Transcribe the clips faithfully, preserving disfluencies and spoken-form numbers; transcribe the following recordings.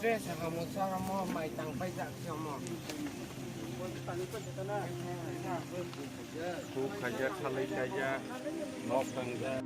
Dress hamo, choramo, mai tang paijak, jomo. Kuk khaijak, salai khaijak, nok tangjak.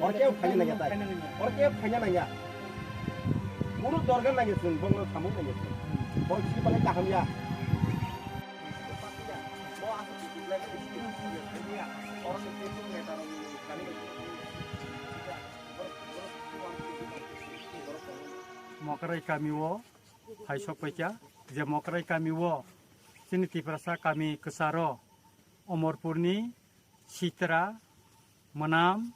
Oro kebo phaina nangya tai. Oro kebo phaina nangya. Kunu dorga nangya chwng, bongno samung nangya chwng. Bo chini bagwi kaham ya. Mokrai kami o phai sok paikha, je Mokrai kami o chini Tiprasa kami kwcharo Omorpurni sitra, mwnam,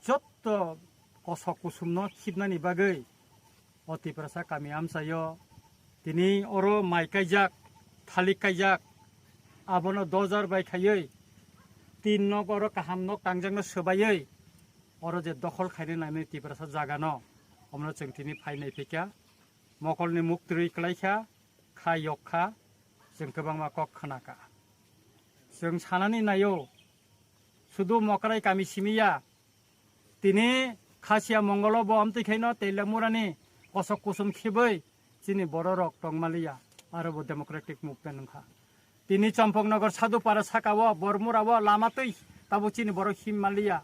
jotto kosok kusumno khibnani bagwi o Tiprasa kami amchaio tini oro mai kaijak, thalik kaijak, abono dojar bai khaiwi tin nok oro kaham nok tangjakno swbaiwi oro je dokhol khaina nangnai Tiprasa jagano, omono chwng tini phai nai phikha. Mokolni muk twi klaikha, kha yok kha, chwng kwbangma kok khna kha. Chwng sanani naio, sudu Mokrai kami simi ya, tini Khasia Mongolo bo amtwi khaino Teilamurani kosok kusum khibwi chini bororok tongmaliya, aro bo democratic movement wngkha. Tini Champaknagar Sadhupara saka o Bormura o lama twi tabuk chini borok him manliya.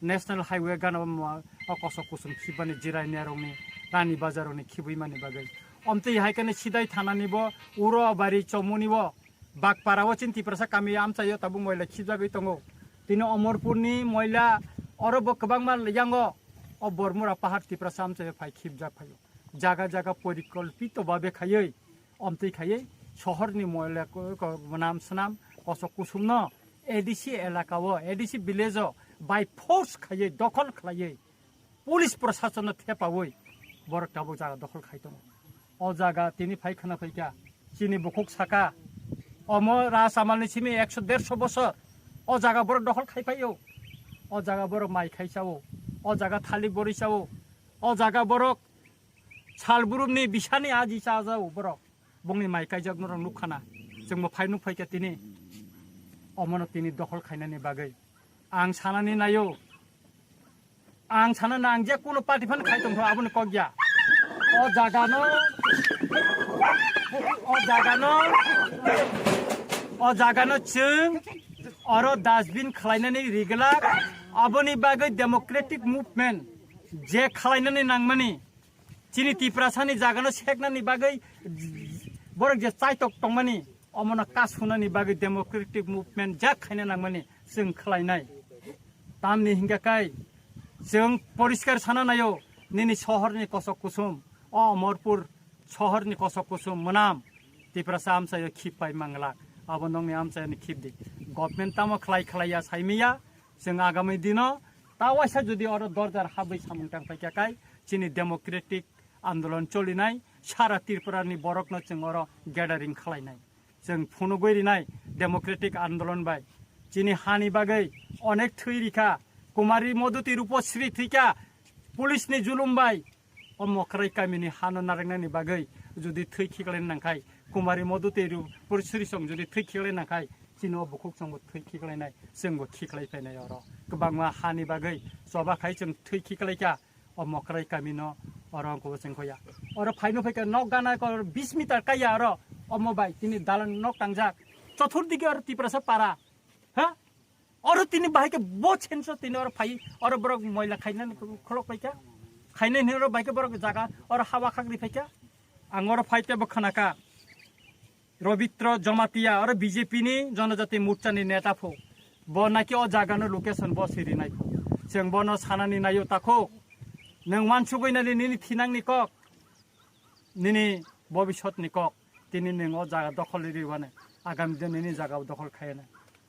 National Highway gana o kosok kusum khibani jirai nerokni rani bazar rokni khibwi mani bagwi. Omtwi hai khe sidai thanani bo uro bari chomuni bo Bakpara o chini Tiprasa kami amchaio tabuk moila khibjagwi tongo. Tini Omorpurni moila oro bo kwbangma yango o Bormura pahar Tiprasa amchaio phai khibjak phaio. Jaga jaga porikolpito babe khaiwi omtwi khaiwi sohorni moila ko-, ko-, mwnam swnam kosok kusumno A D C elaka o, A D C village o by force khaiwi dokhol khlaiwi police proshasonno thepawi borok tabuk jaga dokhol khai tongo. O jaga tini phai khna phaikha chini bukhuk saka Omo Rajamalni simi ekso derso bosor o jaga borok dokhol khai phaio. O jaga borok mai khai chao. O jaga thalik borwi chao. O jaga borok sal burumni bisani aji cha jao borok. Bongni mai kaijak norok nukkhana. Chwngbo phai nuk phaikha tini. Omono tini dokhol khainani bagwi. Ang sanani naio. Ang sana nang je kuno party phan khai tongkho aboni kok ya. O jaga no, o jaga no, o jaga no chwng oro dustbin khlainani rigwlak. Aboni bagwi democratic movement je khlainani nangmani, chini Tiprasani jaga no seknani bagwi borok je chaitok tongmani, omono kasunani bagwi democratic movement jak khaina nangmani chwng khlainai. Tamni hingka kai chwng poriskar sana naio, nini sohorni kosok kusum, o Amarpur sohorni kosok kusum mwnam Tiprasa amchaio khip pai manglak, abo nokni amchayoni khip di. Government tamo khlai khlai ya saimiya, chwng agami dino ta waisa jodi oro dorjar habwi samung tang paikha kai chini democratic andolon cholinai, sara Tripurani borokno chwng oro gathering khlainai. Chwng phunugwi rinai democratic andolon bai. Chini hani bagwi onek thwi rikha, Kumari Moduti Rupasri thwikha, police ni julum bai. O Mokrai kamini hano narwknani bagwi jodi thwi khiklai nangkhai, Kumari Moduti Rupasri song jodi thwi khiklai nangkhai, chini o bukhuk chwngbo thwi khiklainai, chwngbo khiklai phainai oro. Kwbangma hani bagwi choba khai chwng thwi khiklaikha. O Mokrai kamino oro wngkha bo chengkhoya. Oro phaino phaikha nok gana ko bis meter kaya oro omo bai tini dalan nok tangjak. Chothur dike oro Tiprasa para. Ha? Oro tini bahai khe bo chenso tini oro phai oro borok moila khainani kholok paikha. Khainani oro bahai khe borok jaga oro hawa khakri phaikha. Ang oro phai tebo khanaka. Robitro Jamatia, oro B J P ni Jonojati Morcha ni neta pho. Bo naki o jaga no location bo siri nai pho. Chwng bono sanani naio takhuk. Nwng wansugwi nani nini thinang ni kok, nini bobisot ni kok. Tini nwng o jaga dokhol ri wani. Agami din nini jaga dokhol khayana.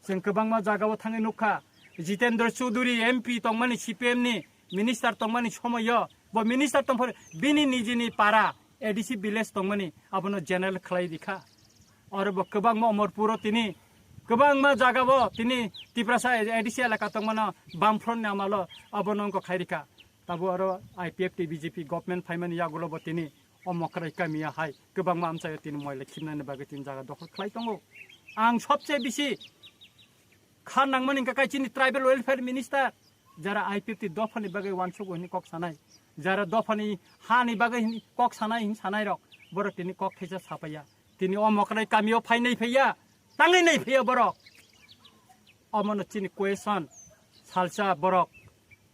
Chwng kwbangma jagao thangwi nukha, Jitendra Chaudhary M P tongmani, C P M ni minister tongmani somoyo, bo minister tongphuru bini nijini para A D C village tongmani abono general khlai rikha. Oro bo kwbangma Omorpuro tini, kwbangma jagao tini Tiprasa A D C elaka tongmano Bamfront ni amalo abono wngkha khai rikha. Tabo oro I P F T B J P government phaimani yagulo bo tini o Mokrai kamia hai kwbangma amchaio tini moila khimnani bagwi tini jaga dokhol khlai tongo. Ang sobse bisi kha nangmani hwnkha kai chini tribal welfare minister, jara I P F T dophani bagwi uansukgo hwnwi kok sanai, jara dophani hani bagwi hwnwi kok sanai hwnwi sanai rok, borok tini kok thaisa sapaiya. Tini o Mokrai kamio phainai phaiya, tangwi nai phaiya borok. Omono chini question, salsa borok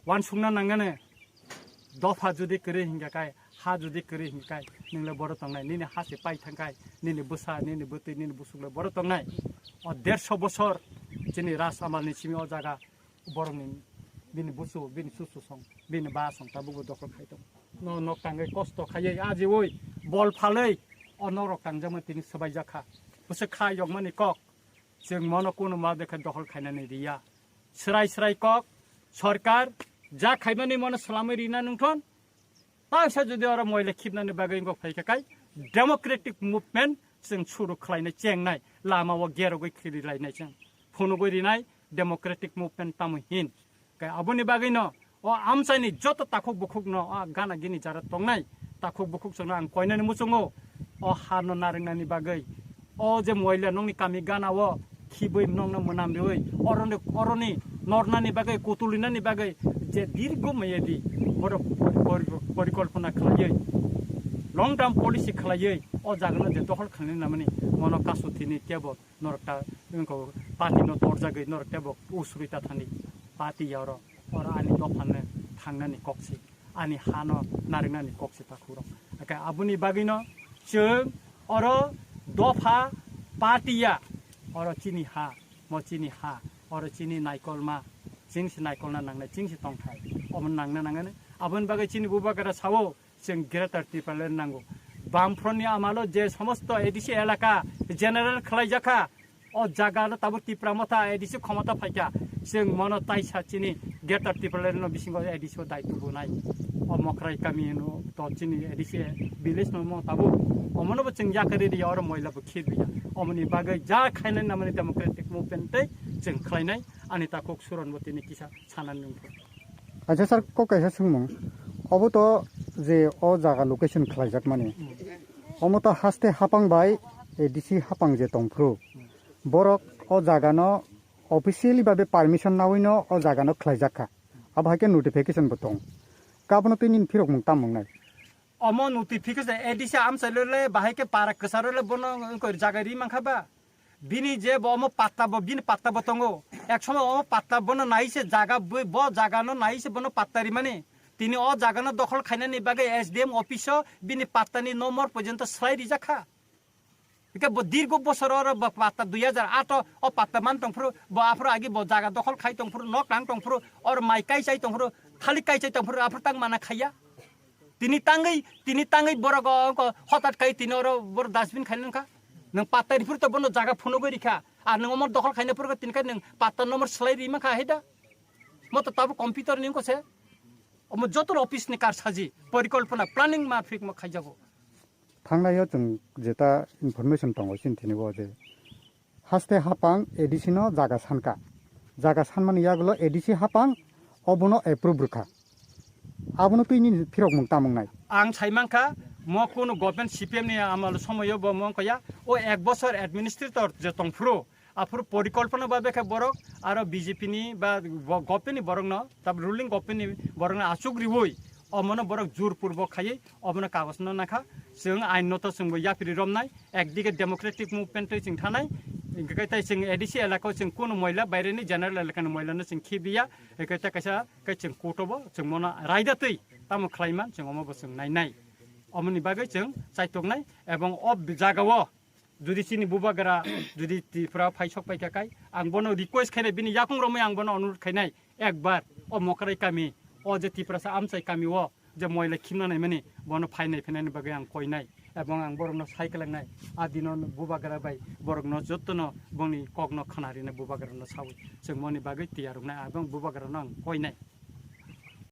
wansukna nangani. Dopha jodi kwrwi hingka kai, ha jodi kwrwi hingka kai, nini le boro tongnai, nini ha se pai thang kai, nini bwsa, nini bwtwi, nini busuk le boro tongnai. O derso bosor chini Ras Amal ni simi o jaga borokni, bini busu, bini susu song, bini ba song tabukbo dokhol khai tongo. No nok tangwi kosto khaiwi ajiwi bol phalwi o norok tangjakmani tini swbaijak kha. Bwswk kha yokmani kok, chwng mono kunu ma bekha dokhol khainani riya. Swrai swrai kok, sorkar ja khaimani mono swlamwi rina nungthon. Taisa jodi oro moila khibnani bagwi wngkha phaikha kai democratic movement chwng suru khlainai chengnai lama o gerogwi khiri lainai chwng phunugwi rinai democratic movement tamo hin. Kai aboni bagwino o amchaini joto takhuk bukhukno o gana gini jara tongnai takhuk bukhuk chwngno ang koinani muchungo o hano narwknani bagwi. O je moila nokni kami gana o khibwi nokno mwnam riwi oroni, oroni nornani bagwi, kutulinani bagwi je dirgo mayedi borok pori-, pori-, porikolpona khlaiwi, long term policy khlaiwi o jagano je dokhol khlainani namani mono kasu thini tebo norok ta wngkha party no torjagwi norok tebo usrwi ta thani party ya oro, oro ani dophano thangnani kok se. Ani hano narwknani kok se takhurok. Ake aboni bagwino chwng oro dopha party ya, oro chini ha, mo chini ha, oro chini naikolma, chini se naikolna nangnai, chini se tongthai, omo nangna nangani. Aboni bagwi chini bubagra sao chwng Greater Tipraland nango. Bamfront ni amalo je somosto A D C elaka general khlaijakha, o jaga no tabuk Tipra Motha A D C khomota phaikha, chwng mono taisa chini Greater Tipraland no bisingo A D C o daitw bunai. O Mokrai kami no to chini A D C village no mo tabuk. Omono bo chwng yakarwi riya, oro moila bo khir biya. Omoni bagwi ja khainai namani democratic movement tei chwng khlainai ani takhuk suron bo tini kisa sanani wngkha. Acha sir, kok kaisa swngmung. Obo to je o jaga location khlaijak mani. Omo to haste hapang bai A D C hapang je tongphru. Borok o jaga no officially babe permission nawi no o jaga no khlaijak kha. Abo hai khe notification bo tong. Kabono twi nini phirok mung tam mung nai. Omo notification A D C amchai le le bahai khe para kwcharo le bono wngkha jaga ri mankha ba. Bini je bo omo patta bo, bini patta bo tongo. Ek somoy omo patta bono nai se jaga bo, bo jaga no nai se bono patta ri mani. Tini o jaga no dokhol khainani bagwi S D M office o bini patta ni nomor porjonto slai rijak kha. Hingke bo dirgo bosor oro bo patta dui hajar aat o, o patta man tongphuru, bo aphuru agi bo jaga dokhol khai tongphuru, nok nang tongphuru, oro mai kai chai tongphuru, thalik kai chai tongphuru, aphuru tang mana khaiya. Tini tangwi, tini tangwi borok o, o, hotat kai tini oro borok dustbin khai nangkha. Nwng patta riphuru to bono jaga phunugwi rikha. Ar nwng omo dokhol khaina phuru tini khai nwng patta nomor slai ri mankha hai da. Mo to tabuk computer ni wngkha se. Omo joto office ni kar saji, porikolpona, planning mafik mo khaijago. Thangnai o chwng jeta information tongo chini thini bo je haste hapang A D C no jaga sanka. Jaga sanmani yagulo A D C hapang obono approve rwkha. Abono twi nini phirok mung tamung nai. Ang sai mankha mo kunu government C P M ni amal somoyo bo mong kaya o ek bosor administrator je tongphuru aphuru porikolpona ba bekhe borok aro B J P ni ba bo-, government ni borok no tab ruling government ni borok no achuk riwi omono borok jur purbo khaiwi obono kagoj no nakha. Chwng ain no to chwngbo yapri romnai. Ekdige democratic movement twi chwng thanai, hingke khe tei chwng A D C elaka o chwng kunu moila, baireni general elakani moila no chwng khibiya, hingke tei kaisa khe chwng court o bo chwng mono raida twi tamo khlaiman chwng omo bo chwng nainai. Omoni bagwi chwng chaitoknai ebong o jaga o jodi chini bubagra jodi Tripura phai sok paikha kai, ang bono request khainai, bini yakung romwi ang bono onurot khainai, ekbar o Mokrai kami, o je Tiprasa amchai kami o, je moila khimna naimani bono phainai phainani bagwi ang koinai ebong ang borokno sai kwlangnai. A dino bubagra bai borokno jottono bongni kokno khna rinai bubagrano sawi chwng moni bagwi tiyar wngnai ebong bubagrano ang koinai.